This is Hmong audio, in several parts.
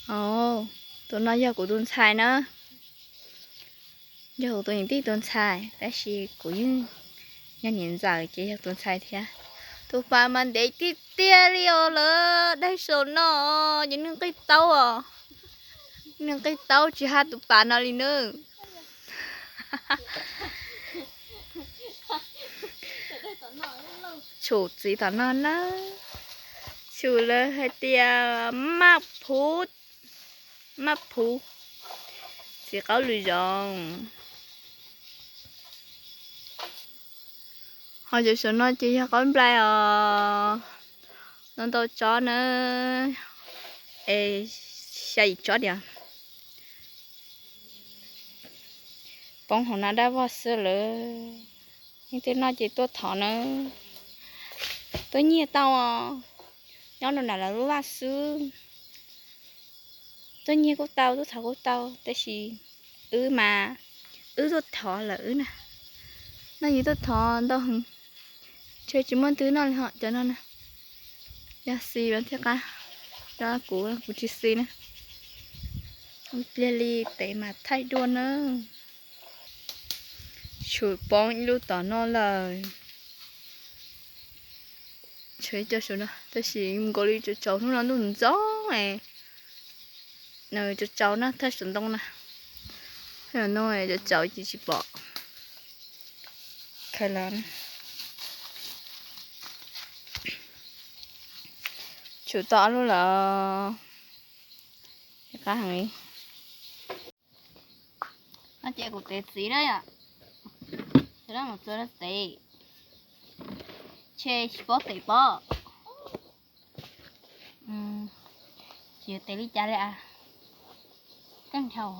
Au, tus no yog kuv tus ntxhais na. Yog kuv tus niam tij tus ntxhais, tab sis kuv yeej yog niam ntxawm ces yog tus ntxhais thiab. Tus pas mas ntev tiag tiag li os lawm, daig saum no ces nws nqis taub os. Nws nqis taub tsis haj tus pas no li nawb. Tshum txiv tom no na. Tshum lawv hais tias maj phuv, maj phuv, txiv qaub lwm zoov. Ho cov saum no ces yog qaub nplai os. Ntau ntau tsob na. Es xya yim tsob diam. Poob hauv no dab vog xwb lawm. Leej twg noj ces tuaj thov na. Tuaj nyiag tau os. Nyob rau nram lawv lub vaj xwb. Tuaj nyiag kuj tau, tuaj thov kuj tau, tab sis wb mas wb tuaj thov lawm wb na. Noj yus tuaj thov ntau heev. Ntshe tsis muaj twg noj li ho cov no na. Yog xis mas thiaj qab, cov kuv, kuv tsis xis na. Ib pliag li tes mas thaij dua na. Tshwm poob ib lub tom no lawm. Tshuav ib co saum no, tab sis nkaus li tsaus tsaus hnub no ntuj ntxoov es, tsaus tsaus na, thaj saum ntoo na. Thaj saum ntoo tsaus tsaus ces tsis pom. Khaws los na. Tshwm tau ob lub lawm. Qab heev li. No ces kuv tev txiv na yom. Txawm mus txua tev, ntshe tsis paub tev pob. Tsis tev li cas li as. Kawg nrhau.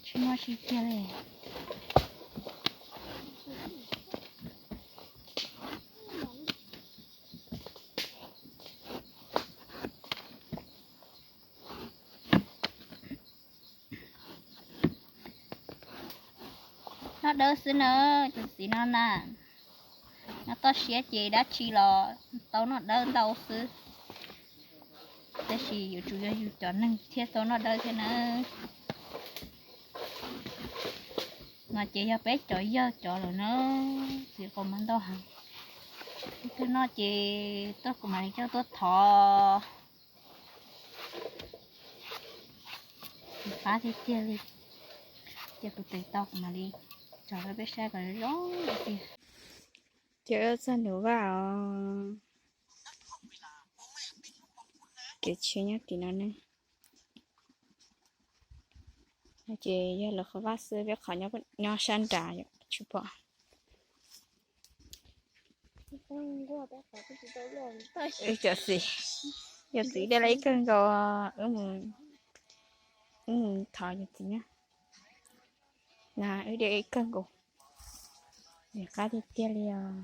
Tsis muaj tsis kiag li. Noj dawb xwb na, tus txiv no na. Nyob toj siab ces dab tsi los tau noj dawb ntau xwb. Tab sis yuav tsum yog yus cov neeg thiaj tau noj dawb thiab na. No ces yog peb cov yawg cov lawm na, txiv qau mas ntau heev. Leej twg noj ces tuaj kuv mam li coj tuaj thov. Qab tiag tiag li. Ces kuv tev tau kuv mam li tso rau peb saib kom zoo tiag. Ces txog nram vaj os. Kev tsheb nyob tim no ne. Ces yog lawv qhov vaj xwb, peb qhov nyob sab nrad tsis pom. Cov txiv, yog txiv de la ib kawg nkaus, wb mus thov yog txiv na. Na wb de ib kawg nkaus. Ntxim qab tiag tiag li os.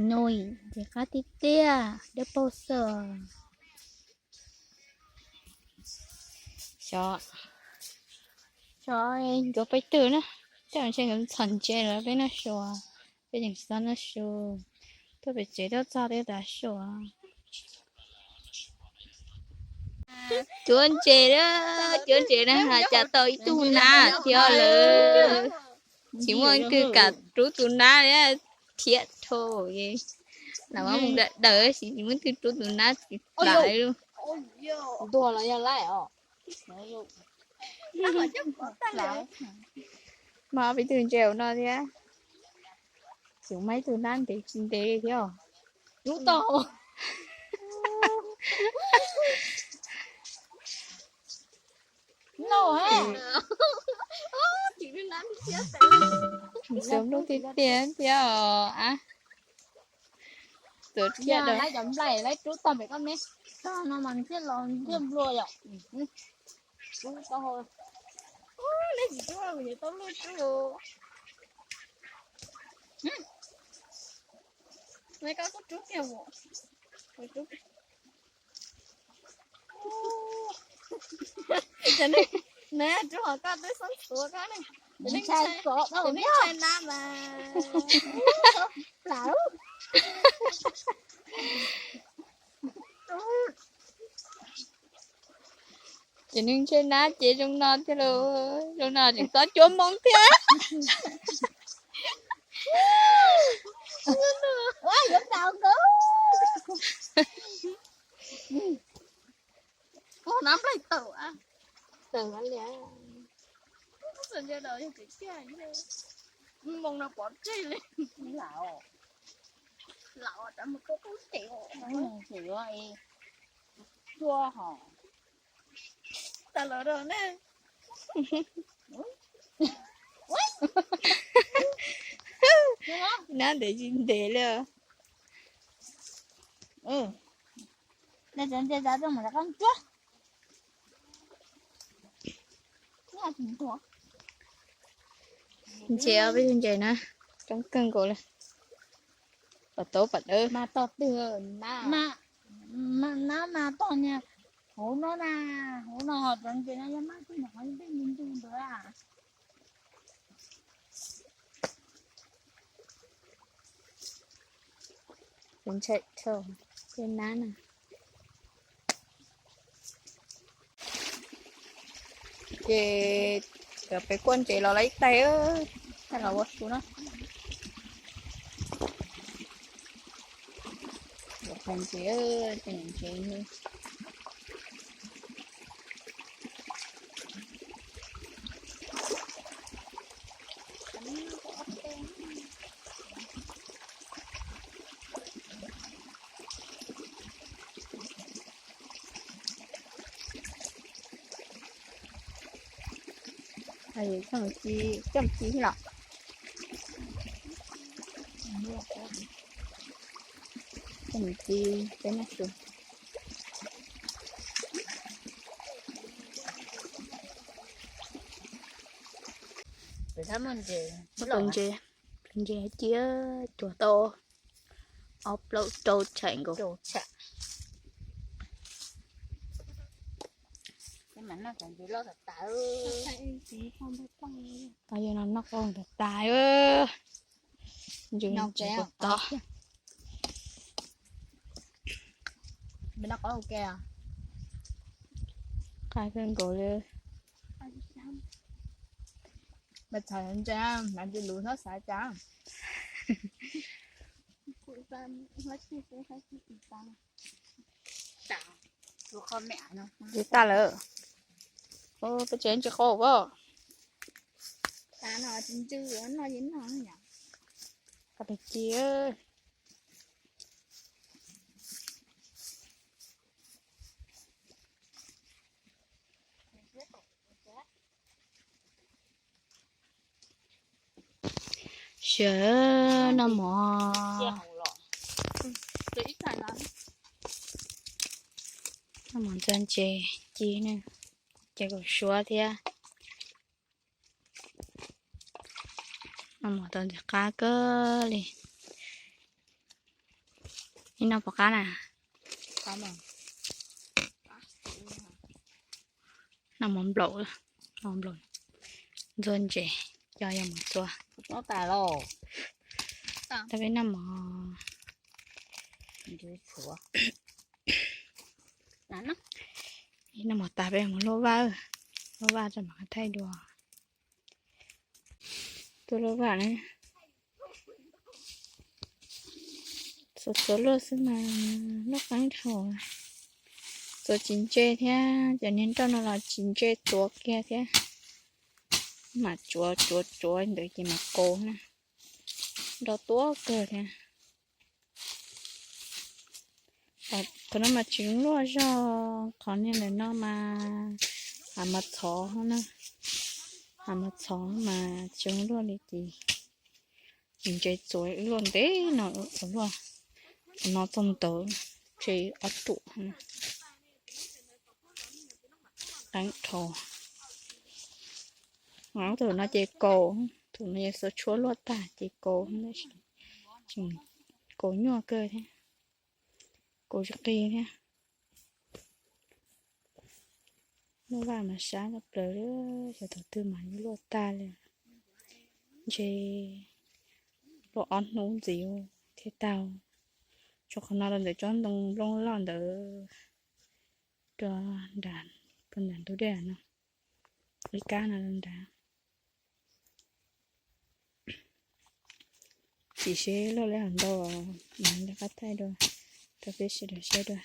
Nws ntxim qab tiag tiag, dawb paug xwb. Xyov, xyov nkawd pais twg na, tej zaum ntshe nkawd txhom ntses lawm peb noj su, peb tseem tsis tau noj su. Tuaj pem tsev tuaj txog twb tav su. Cuab ntses na, cuab ntses na, cas tau ib tug nab thiab lawm. Tsis muaj twg kam rub tus nab li, thiab dhau. Lam muab mus dawm dawm tab sis tsis muaj twg rub tus nab tsis plam li. Mas peb tus ntses no thiab. Tseem muaj ib tug nab ntev ntev thiab. Rub tau. Tus nplooj tiag tiag thiab os. Tus thiab, lawv cov nplaim lawv rub tau pem koj me. Tog no mas thiaj los thiaj nplua yom. Rub tau. Nej tsis rub kuv yuav tau luaj rub. Neb koj kuj rub kiag os. Rub, neb rub hos koj twb xoob txhuav koj ne. Cov neeg ntshai nab mas. Cov neeg ntshai nab ces zoo no thiab lauj, zoo no tseem txob cuab moo thiab. Nab nplaig tawm. Moo no pov tseg li. Lam, lam mus kub kub ces. Cua hos. Tas lawm rau ne. Nab ntev tsis ntev li. Ntses, peb ntses na, coob kawg nkaus li. Pam tau pam dawb. Mas tog twg, nab mas tog niag hauv no na, hauv no cov ntses no yog maj twg nws qhov peb ntug ntug ntawd a. Ntshai dhau, tej nab na. Ces cov peb kuaj ntses los lawm ib tais, thaij los ua su na. Ntses, ntses. Coj mus ci, coj mus ci los? Coj mus ci peb noj su. Ntses, ntses ci, cuag tau ob plaub rau tsham nkaus. Yog no noj qab tas tas. Ntses tod. Qab kawg nkaus li. Mas txhais ntses, mas ntses lus txhob xav cas. Ntses tas lawm. Peb tsev ntses qau as. Qab ci. Sawv noj mov, noj mov ntxuag ntses ci ne, ces kuj suav thiab. Noj mov tau ntxim qab kawg li. Ib noj puas qab na? Noj mov nplaum, noj mov nplaum, ntxuag ntses, coj yog mov txua. Tab peb noj mov. Ib noj mov tas peb mus luaj vaj, luaj vaj tso mam thaij dua. Tuaj luaj vaj na. Txua txua luaj xwb mas noj qab dhau. Txua tsis ntse thiab, cov niag nroj no los tsis ntse tuav kiag thiab. Mam tsuav tsuav tsuav ntawd ces mam kaus na. Nroj tuab kawg thiab. Qhov no mas tsis luaj zog, qhov niag ntawm no mas hav mos txhov na, hav mos txhov mas tsis luaj li ces ntses txuas luaj ntev no ua luaj, no txog ntawd tshe ob ruam. Qeeb dhau. Thaum no ces kaus, thaum no yog xuas tshuaj luaj tag ces kaus, tseem kaus nyuaj kawg thiab, kaus tsis qis thiab. Luaj vaj mas sab tshaj plaws li, xyov thaum twg mas yuav luaj tag li. Ntshe luaj ob hnub ntxiv thiaj tag. Tsuas qhov no rau ntawm tsob ntoo nplooj loj ntawd rau nram, rau nram ntug dej no, ib kab no rau nrad. Chim seb luaj li hais ntau, mam li qab thaij dua rau peb sawv daws saib dua.